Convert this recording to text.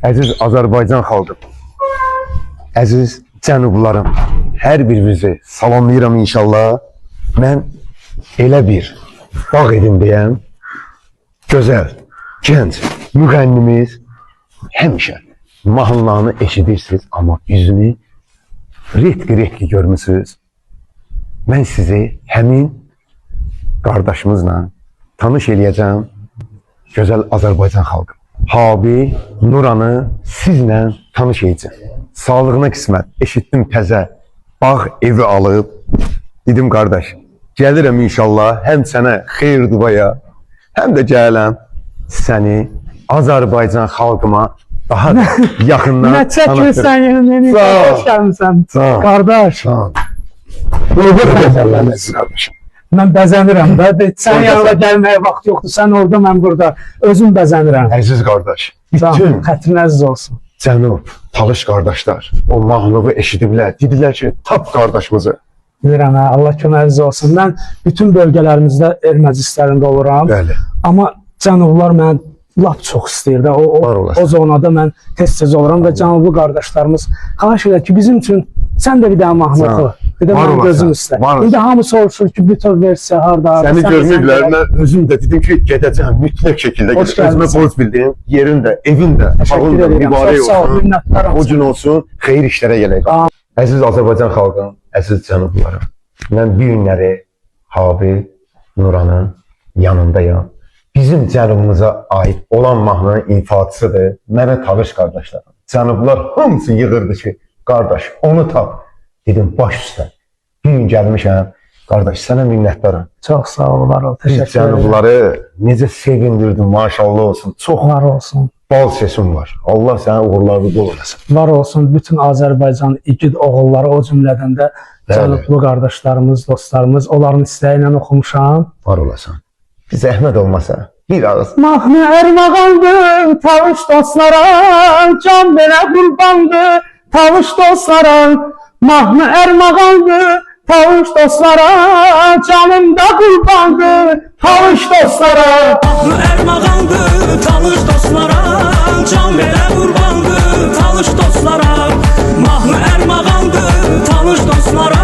Əziz Azərbaycan xalqı, əziz cənublarım, hər birinizi salamlayıram inşallah. Mən elə bir bağ evindəyəm. Gözəl, gənc müğənnimiz həmişə mahnılarını eşidirsiniz, amma üzünü retki-retki görmüsünüz. Mən sizi həmin qardaşımızla tanış eləyəcəm. Gözəl Azərbaycan xalqı. Habil Nuranı sizlə tanış edəcəm. Sağlığına qismət. Eşitdim təzə bağ evi alıb. Dedim qardaş, gəlirəm inşallah həm sənə xeyir duaya, həm də gələm səni Azərbaycan xalqıma daha da yaxından Nə çəkirsən yenə məni? Sağ ol. Xoş gəlmisən. Sağ ol. Qardaş, Sağ ol. Bunu qardaşım. mən bəzənirəm də. Sən Ol, yanına gəlməyə vaxt yoxdur. Sən orada, mən burada. Özüm bəzənirəm. Əziz qardaş, Can, bütün xətrin əziz olsun. Cənub, Talış qardaşlar o mahnını eşidiblər. Dedilər ki, tap qardaşımızı. Bilirəm, hə, Allah köməyiniz olsun. Mən bütün bölgələrimizdə el məclislərində oluram. Bəli. Amma cənublar məni lap çox istəyir də. O, Var o, olasın. o zonada mən tez-tez oluram və cənublu qardaşlarımız xahiş edir ki, bizim üçün sən də bir dənə mahnı Sağ ol. oxu. Bir də Var mənim olasın, gözüm üstə. var olasın. İndi hamı soruşur ki, bütöv versiya harda? harda? Səni Sən də görməyiblər. sən də- Mən özüm də dedim ki, gedəcəm mütləq şəkildə. Hoş gedəcəm. Özümə gəlmisən. borc bildim. Yerin də, evin də, Təşəkkür bağın da edirəm. mübarək Çox sağ ol, olsun. minnətdaram. O gün olsun, xeyir işlərə gələk. Amin. Əziz Azərbaycan xalqım, əziz cənublarım. Mən bu günləri Habil Nuranın yanındayam. Bizim cənubumuza aid olan mahnının ifaçısıdır. Mənə tanış qardaşlarım. Cənublar hamısı yığırdı ki, qardaş onu tap. Dedim baş üstə. Bir gün gəlmişəm. Qardaş sənə minnətdaram. Çox sağ ol, var ol. Biz Təşəkkür edirəm. cənubları necə sevindirdin, maşallah olsun. Çox Var olsun. bal sesin var. Allah sənə uğurlarını bol eləsin. Var olsun bütün Azərbaycan igid oğulları, o cümlədən də Bəli. cənublu qardaşlarımız, dostlarımız, onların istəyi ilə oxumuşam. Var olasan. Bir zəhmət olmasa bir ağız. Mahnı ərmağandır tavuş dostlara, can belə qurbandır tavuş dostlara. Mahnı ərmağandır tavuş dostlara, canım da qurbandır tavuş dostlara. Mahnı ərmağandır tanış dostlara, can verə qurbandır tanış dostlara. Mahnı ərmağandır tanış dostlara,